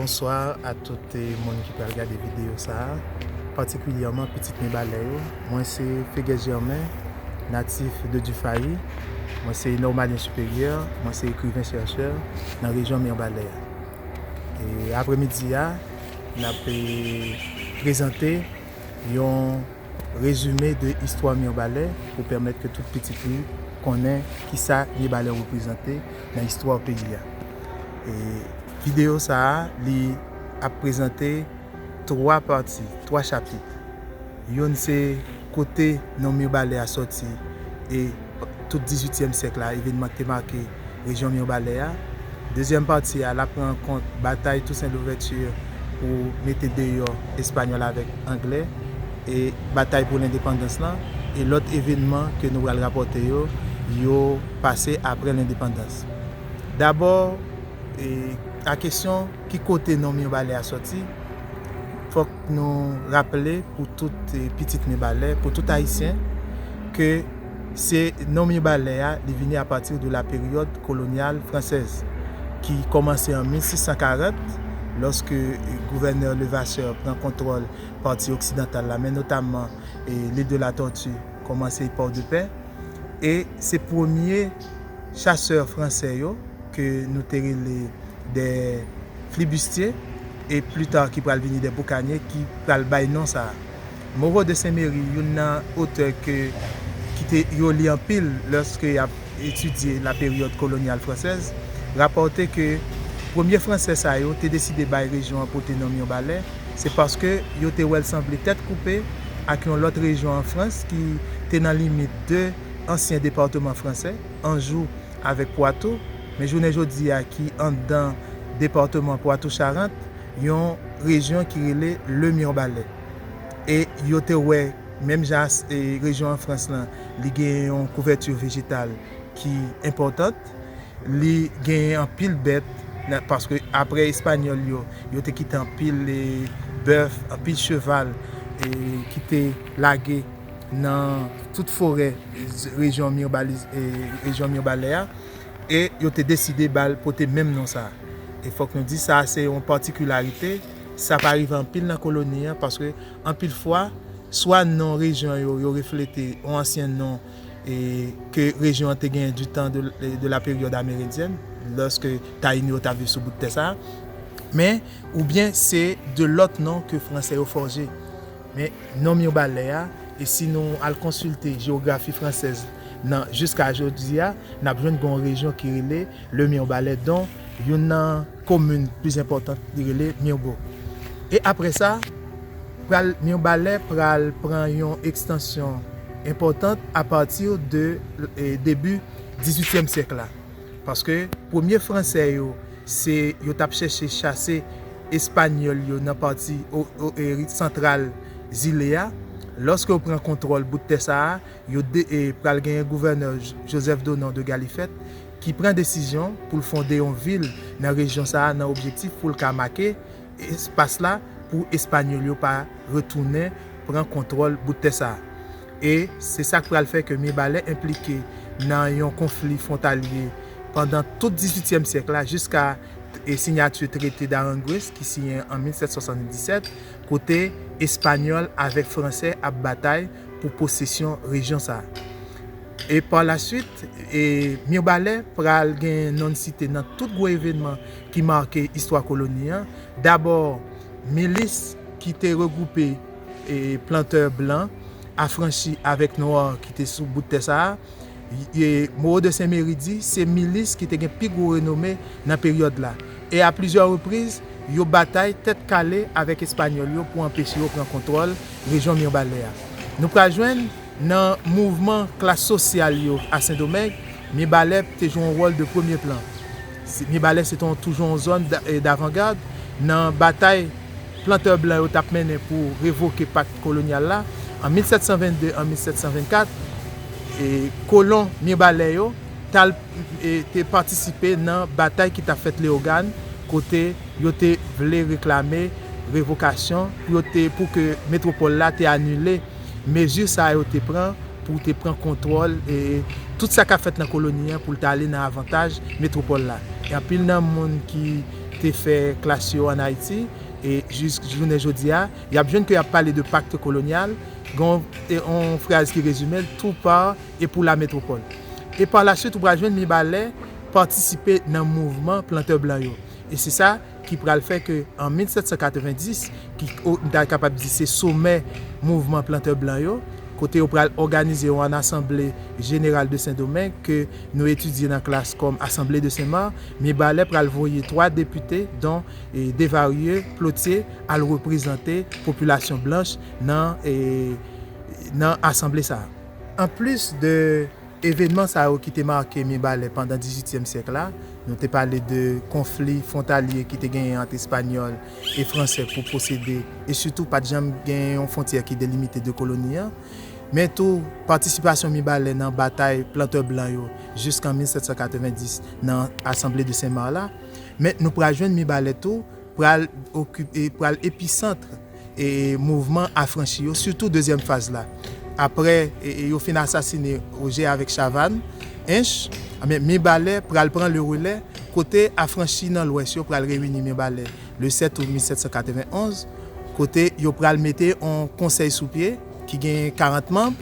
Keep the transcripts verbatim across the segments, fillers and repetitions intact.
Bonswa a tout, eh, moun ki pral gade videyo sa a, patikilyèman pitit Mibalè yo. Mwen se Fegues Germain, natif de Dufayre. Mwen se nòmalyen siperyè, mwen se ekriven chèchè nan rejyon Mibalè a. E aprèmidi a, n ap, eh, prezante yon rezime de istwa Mibalè pou pèmèt ke tout pitit li konnen kisa Mibalè reprezante nan istwa peyi a. E videyo sa a, li ap prezante twa pati, twa chapit. Youn se kote non Mibalè a sòti e tout dizuityèm syèk la, evènman ki te make rejyon Mibalè a. Dezyèm pati a, l ap pran kont batay Toussaint Louverture pou mete deyò Espanyòl avèk Anglè e batay pou lendepandans lan. E lòt evènman ke nou pral rapòte yo, yo pase apre lendepandans. Dabò, e, a kesyon ki kote non Mibalè a sòti, fòk nou raple pou tout, eh, pitit Mibalè, pou tout Ayisyen, ke se non Mibalè a, li vini apati de la période coloniale française, ki kòmanse an mil sis san karant, lòske, eh, gouvènè Levasseur pran kontwòl pati oksidantal la, men notamman, eh, l'île de la Tortue, kòmanse Port-de-Paix. E se premye chasè fransè yo, ke nou te rele de flibustier, e pli ta ki pral vini de boukanye, ki pral bay non sa a. Moreau de Saint-Méry, youn nan otè ke, ki te, yo li anpil lòske y ap etidye la période coloniale française, rapòte ke premye Fransè sa yo te deside bay rejyon an pote non Mibalè, se paske yo te wè l sanble tèt koupe ak yon lòt rejyon an Frans ki te nan limit de ansyen depatman fransè, Anjou avèk Pwatou, men jounen jodi a ki anndan depatman Pwatou-Charant, yon rejyon ki rele Le Mibalè. E yo te wè, menm jan as-, e rejyon an Frans lan, li gen yon kouvèti vejetal ki enpòtan, li genyen anpil bèt, nan, paske apre Espanyòl yo, yo te kite anpil, e, bèf, anpil cheval, e, ki te lage nan tout forè, e, rejyon Mibalè, e, rejyon Mibalè a, e yo te deside ba l, pote menm non sa a. E fòk nou di sa, se yon patikilarite, sa pa rive anpil nan koloni an, paske anpil fwa, swa non rejyon yo, yo reflete yon ansyen non, e, ke rejyon an te genyen du temps de, de la période amérindienne, lòske Tayino yo t ap viv sou bout tè sa a. Men, oubyen se de lòt non ke Fransè yo fòje. Men, non Mibalè a, e si nou al konsilte jewografi fransèz nan jiska jodi a, n ap jwenn gen yon rejyon ki rele Le Mibalè, dont youn nan komin pli enpòtan li rele Mirebeau. E apre sa, pral, Mibalè pral pran yon ekstansyon enpòtan apati de, e, debi dizuityèm syèk la. Paske premye Fransè yo, se yo t ap chèche chase Espanyòl yo nan pati o, o, e, santral zile a. Lòske yo pran kontwòl bout tè sa a, yo de, e, pral genyen gouvènè J-, Joseph Donon de Gallifet, ki pran desizyon pou l fonde yon vil nan rejyon sa a nan objektif pou l ka make espas la pou Espanyòl yo pa retounen pran kontwòl bout tè sa a. E se sa k pral fè ke Mibalè enplike nan yon konfli fwontalye pandan tout dizuityèm syèk la, jiska, e, siyati trete d'Aranjuez ki siyen an mil sèt swasanndisèt, kote Espanyòl avèk Fransè ap batay pou posesyon rejyon sa a. E pa la swit, e, Mibalè pral gen non l site nan tout gwo evènman ki make istwa koloni an. Dabò, milis ki te regwoupe, e, plantè blan, afranchi avèk nwa ki te sou bout tè sa a. E, Moreau de Saint-Méry di se milis ki te gen pi gwo renome nan peryòd la. E a plizyè repriz, yo batay tèt kale avèk Espanyòl yo pou anpeche yo pran kontwòl rejyon Mibalè a. Nou pral jwenn nan mouvman klas sosyal yo a Sendomeng, Mibalè te jwe yon wòl de premye plan. Se, Mibalè se te yon, toujou yon zòn da-, e, davangad nan batay plantè blan yo t ap mennen pou revoke pak kolonyal la. An mil sèt san vennde, an mil sèt san vennkat, e, kolon Mibalè yo t al, e, te patisipe nan batay ki t ap fèt Leyogàn, kote yo te vle reklame revokasyon pou yo te, pou ke metwopòl la te anile mezi sa yo te pran pou te pran kontwòl, e, tout sa k ap fèt nan koloni an pou l ta ale nan avantaj metwopòl la. E anpil nan moun ki te fè klas yo ann Ayiti, e jis jounen jodi a, y ap jwenn ke y ap pale de pacte colonial, gen yon, e, yon fraz ki rezime l, tout par et pour la métropole. E pa la swit, ou pral jwenn Mibalè patisipe nan mouvman plantè blan yo. E se sa ki pral fè ke an mil sèt san katrevenndis, ki, o, m ta kapab di se somè mouvman plantè blan yo, kote yo pral òganize yon asanble jeneral de Sendomeng ke nou etidye nan klas kòm Assemblée de Saint-Marc, Mibalè pral voye twa depite, don, e, Desvarieux, Plotier, al reprezante popilasyon blanch nan, e, nan asanble sa a. Anplis de evenman sa yo ki te make Mibalè pandan dizuityèm syèk la, nou te pale de konfli fwontalye ki te genyen ant Espanyòl e Fransè pou posede, e sitou pa t janm genyen yon fwontyè ki delimite de koloni an. Men tou, patisipasyon Mibalè nan batay plantè blan yo jiskan mil sèt san katrevenndis nan Asanble de Sen Mak la. Men nou pral jwenn Mibalè tou pral okipe, pral episant e mouvman afranchi yo, sitou dezyèm faz la. Apre, e, e, yo fin asasine Ogé avèk Chavannes, Hinche, men Mibalè pral pran le relè kote afranchi nan Lwès yo pral reyini Mibalè le sèt out mil sèt san katrevenn onz, kote yo pral mete yon konsèy sou pye ki gen karant manm,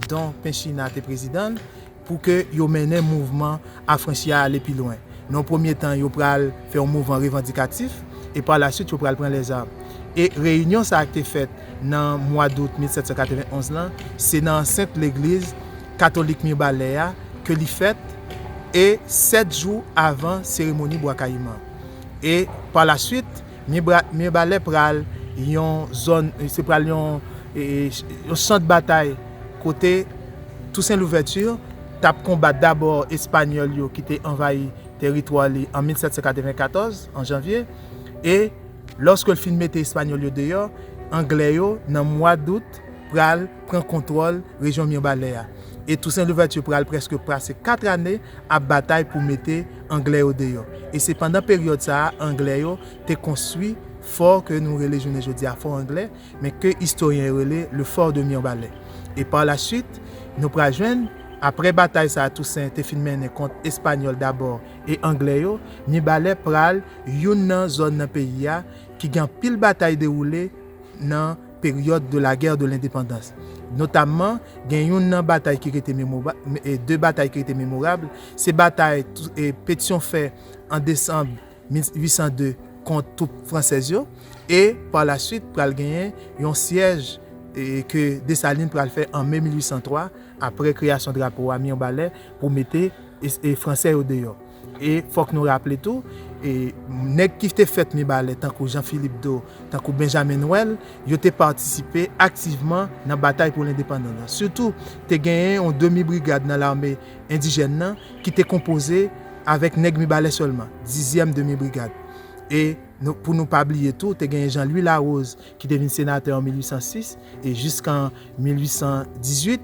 don Penchina te prezidan l, pou ke yo mennen mouvman afranchi a ale pi lwen. Nan yon premye tan, yo pral fè yon mouvman revandikatif, e pa la swit, yo pral pran lèzam. E reyinyon sa a ki te fèt nan mwa dout mil sèt san katrevenn onz lan, se nan ansent legliz katolik Mibalè a ke li fèt, e sèt jou avan seremoni Bwa Kayiman. E pa la swit, Mibra-, Mibalè pral yon zòn, se pral yon, e, yon chan batay kote Toussaint Louverture t ap konbat dabò Espanyòl yo ki te anvayi teritwa li an mil sèt san katrevenn katòz, an janvye, e lòske l fin mete Espanyòl yo deyò, Anglè yo, nan mwa dout, pral pran kontwòl rejyon Mibalè a. E Toussaint Louverture pral prèske pase kat ane ap batay pou mete Anglè yo deyò. E se pandan peryòd sa a, Anglè yo te konstwi fò ke nou rele jounen jodi a Fò Anglè, men ke istoryen yo rele le Fort de Mirebalais. E pa la swit, nou pral jwenn, apre batay sa a Toussaint te fin mennen kont Espanyòl dabò e Anglè yo, Mibalè pral youn nan zòn nan peyi a ki gen anpil batay dewoule nan peryòd de la guerre de l'indépendance. Notamman, gen youn nan batay ki rete memora-, e de batay ki rete memorab, se batay tou-, e Petyonfè an desanm mil uit san de kont twoup fransèz yo, e pa la swit pral genyen yon syèj, e ke Desalin pral fè an me mil uit san twa, apre kreyasyon drapo a Mibalè pou mete e, e fransè yo deyò. E fòk nou raple tou, e nèg ki te fèt Mibalè, tankou Jean Philippe Deau, tankou Benjamin Noël, yo te patisipe aktivman nan batay pou lendepandans lan. Sitou, te genyen yon demi brigad nan lame endijèn nan ki te konpoze avèk nèg Mibalè sèlman, dizyèm demi brigad. E nou, pou nou pa bliye tou, te genyen Jean Louis Larose ki te vin senatè an mil uit san sis e jiskan mil uit san dizuit,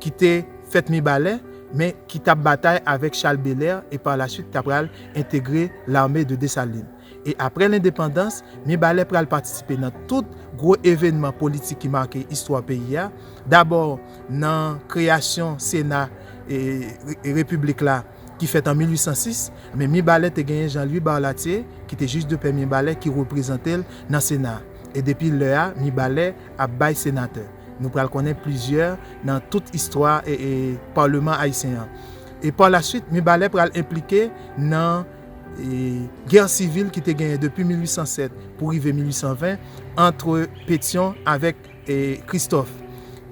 ki te fèt Mibalè, men ki t ap batay avèk Charles Belair e pa la swit ta pral entegre lame de Desalin. E apre lendepandans, Mibalè pral patisipe nan tout gwo evenman politik ki make istwa peyi a. Dabò, nan kreyasyon Sena e, e Repiblik la, ki fèt an mil uit san sis, men Mibalè te genyen Jean Louis Barlatier, ki te jij de pè Mibalè, ki reprezante l nan Sena. E depi lè a, Mibalè ap bay senatè. Nou pral konnen plizyè nan tout istwa e, e palman ayisyen an. E pa la swit, Mibalè pral enplike nan, e, gè sivil ki te genyen depi mil uit san sèt pou rive mil uit san ven ant Petyon avèk, e, Christophe.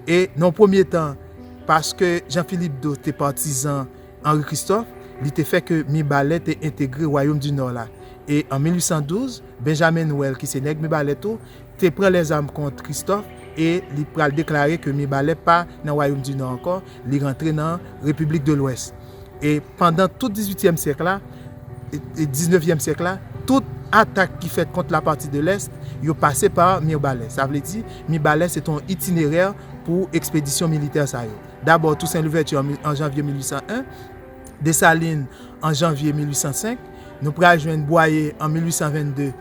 E nan premye tan, paske Jean Philippe Deau te patizan Henri Christophe, li te fè ke Mibalè te entegre Wayòm di Nò la. E an mil uit san douz, Benjamin Noël, ki se nèg Mibalè tou, te pran lèzam kont Christophe e li pral deklare ke Mibalè pa nan Wayòm di Nò ankò, li rantre nan Repiblik de Lwès. E pandan tout dizuityèm syèk la, e, e diznevyèm syèk la, tout atak ki fèt kont lapati de Lès, yo pase pa Mibalè. Sa vle di, Mibalè se te yon itinerè pou ekspedisyon militè sa yo. Dabò, Toussaint Louverture an, an janvye mil uit san en, Desalin an janvye mil uit san senk, nou pral jwenn Bwaye an mil uit san vennde,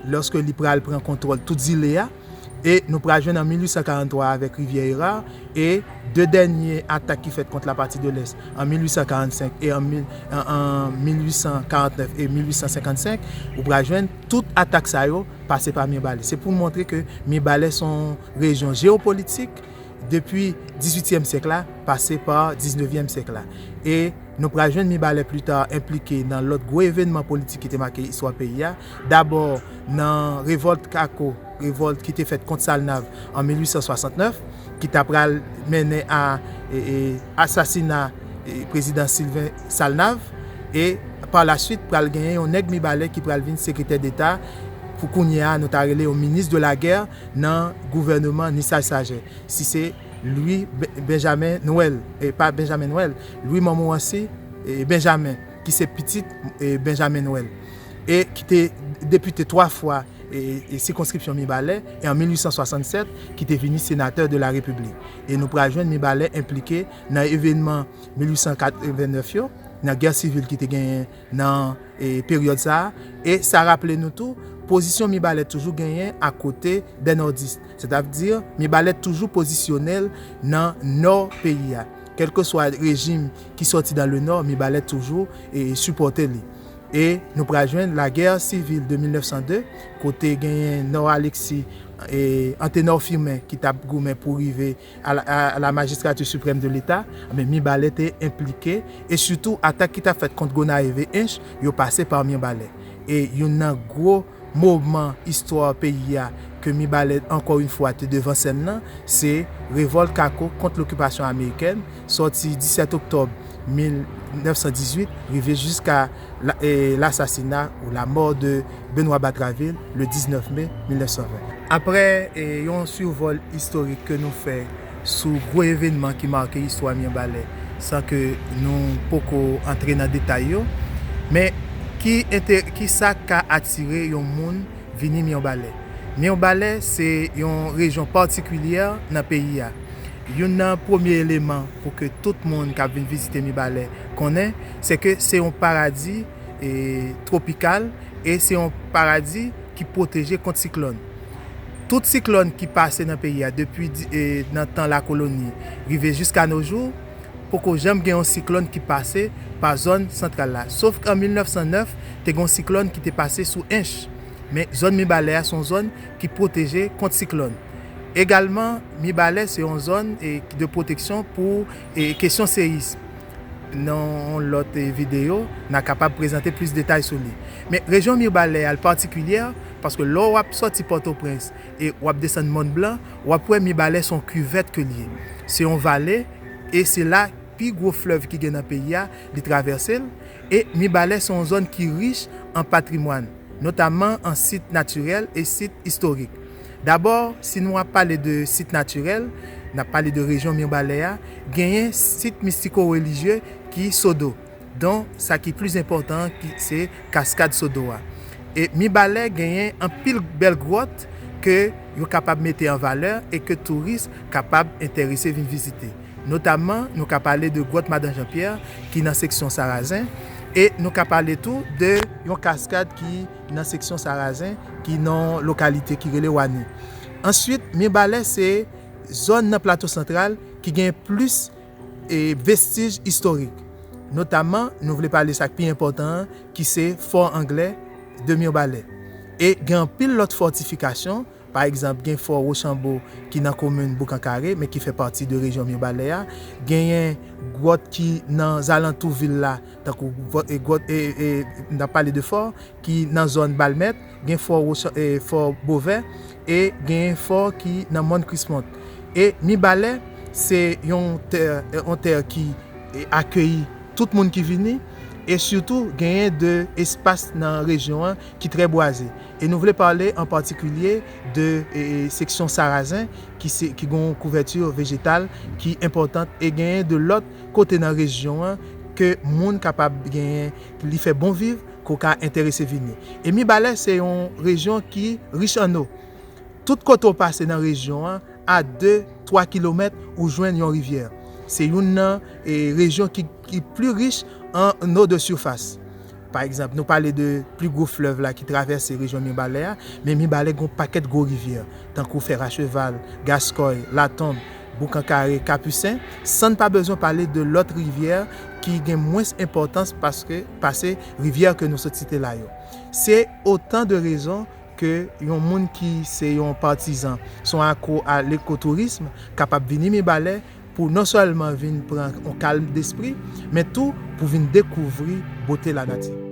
lòske li pral pran kontwòl tout zile a, E nou pral jwenn an mil uit san karanntwa avèk Rivyè Era, e de dènye atak ki fèt kont lapati de lès an mil uit san karannsenk e an mil, an, an mil uit san karannèf e mil uit san senkannsenk, ou pral jwenn tout atak sa yo pase pa Mibalè. Se pou montre ke Mibalè se yon rejyon jewopolitik depi dizuityèm syèk la, pase pa diznevyèm syèk la. E nou pral jwenn Mibalè pli ta enplike nan lòt gwo evènman politik ki te make istwa peyi a. Dabò, nan revòlt Kako, revòlt ki te fèt kont Salnav an mil uit san swasantnèf, ki ta pral mennen a, e, e, asasina, e, prezidan Sylvain Salnav, e pa laswit pral genyen yon nèg Mibalè ki pral vin sekretè deta, pou kounye a nou ta rele yon minis de la guerre nan gouvènman Nissage Saget, si se Louis Be-, Benjamin Noël, e pa Benjamin Noël, Louis Montmorency, e Benjamin, ki se pitit, e Benjamin Noël, e ki te depite twa fwa, e, e sikonskripsyon Mibalè, e an mil uit san swasannsèt, ki te vini senatè de la Repiblik. E nou pral jwenn Mibalè enplike nan evènman mil uit san katrevennèf yo, nan gè sivil ki te genyen nan, e, peryòd sa a. E sa raple nou tou, pozisyon Mibalè toujou genyen akote dè nòdis. Sètadi, Mibalè toujou pozisyone l nan nò peyi a. Kèlkeswa rejim ki sòti dan le nò, Mibalè toujou, e, sipòte li. E nou pral jwenn lagè sivil de mil nèf san de, kote genyen Nò Alexis, e, Anténor Firmin ki t ap goumen pou rive a la, a la Magistrature Suprême de l'État, men Mibalè te enplike, e sitou atak ki t ap fèt kont Gonayiv e Ench, yo pase pa Mibalè. E youn nan gwo moman istwa peyi a ke Mibalè, ankò yon fwa, te devan sèn nan, se revòlt Kako kont lokipasyon amerikèn, sòti disèt oktòb mil nèf san dizuit, rive jiska la, e, lasasina ou la mort de Benoît Batraville le diznèf me mil nèf san ven. Aprè, e, yon sivòl istorik ke nou fè sou gwo evènman ki make istwa Mibalè, san ke nou poko antre nan detay yo, men ki ente-, ki sa k ka atire yon moun vini Mibalè? Mibalè se yon rejyon patikilyè nan peyi a. Youn nan premye eleman pou ke tout moun k ap vin vizite Mibalè konnen, se ke se yon paradi, e, twopikal, e se yon paradi ki pwoteje kont siklòn. Tout siklòn ki pase nan peyi a depi di, e, nan tan lakoloni rive jiska no jou, poko janm gen yon siklòn ki pase pa zòn santral la. Sof an mil nèf san nèf, te gen yon siklòn ki te pase sou Ench. Men zòn Mibalè a se yon zòn ki pwoteje kont siklòn. Egalman, Mibalè se yon zòn, e, de pwoteksyon pou, e, kesyon seyis. Nan yon lòt, e, videyo, n a kapab prezante plis detay sou li. Men rejyon Mibalè a l patikilyè, paske lè w ap sòti Pòtoprens e w ap desann Mòn Blan, w ap wè Mibalè se yon kivèt ke l ye. Se yon vale, e se la pi gwo flèv ki gen nan peyi a, li travèse l, e Mibalè se yon zòn ki rich an patrimwàn, notamman an sit natirèl e sit istorik. Dabò, si nou ap pale de sit natirèl, n ap pale de rejyon Mibalè a, genyen sit mistiko-relijye ki Sodo, don sa ki plis enpòtan ki se kaskad Sodo a. E Mibalè genyen anpil bèl gwòt ke yo kapab mete an valè e ke touris kapab enterese vin vizite. Notamman, nou ka pale de gwòt Madan Janpyè ki nan seksyon Sarazen, e nou ka pale tou de yon kaskad ki nan seksyon Sarazen ki nan yon lokalite ki rele Wani. Answit, Mibalè se zòn nan Plato Santral ki gen plis, e, vestij istorik. Notamman, nou vle pale sa k pi enpòtan an, ki se Fò Anglè de Mibalè. E gen anpil lòt fòtifikasyon, pa egzanp, gen Fò Wochanbo ki nan komin Boukankare, men ki fè pati de rejyon Mibalè a. Genyen gwòt ki nan zalantou vil la, tankou gwòt, e, gwòt, e, e, n ap pale de Fò, ki nan zòn Balmèt, gen Fò Wochan-, e, Fò Bovè, e gen Fò ki nan Mòn Krismont. E Mibalè, se yon tè, yon tè ki, e, akeyi tout moun ki vini, e sitou genyen de espas nan rejyon an ki trè bwaze. E nou vle pale an patikilye de, e, e, seksyon Sarazen ki se, ki gen yon kouvèti vejetal ki enpòtan, e genyen de lòt kote nan rejyon an ke moun kapab genyen, li fè bon viv, ke w ka enterese vini. E Mibalè se yon rejyon ki rich ann o. Tout kote w pase nan rejyon an, a de, twa kilomèt, ou jwenn yon rivyè. Se youn nan, e, rejyon ki, ki pli rich an eau de surface. Pa egzanp, nou pale de pli gwo flèv la ki travèse rejyon Mibalè a, men Mibalè gen yon pakèt gwo rivyè, tankou Fèracheval, Gaskòy, Latonb, Boukan Kare, Kapisen, san n pa bezwen pale de lòt rivyè ki gen mwens enpòtans paske, pase rivyè ke nou sot site la yo. Se otan de rezon ke yon moun ki se yon patizan, se yon akro a lekotourism, kapab vini Mibalè pou non sèlman vin pran yon kalm despri, men tou pou vin dekouvri bote lanati.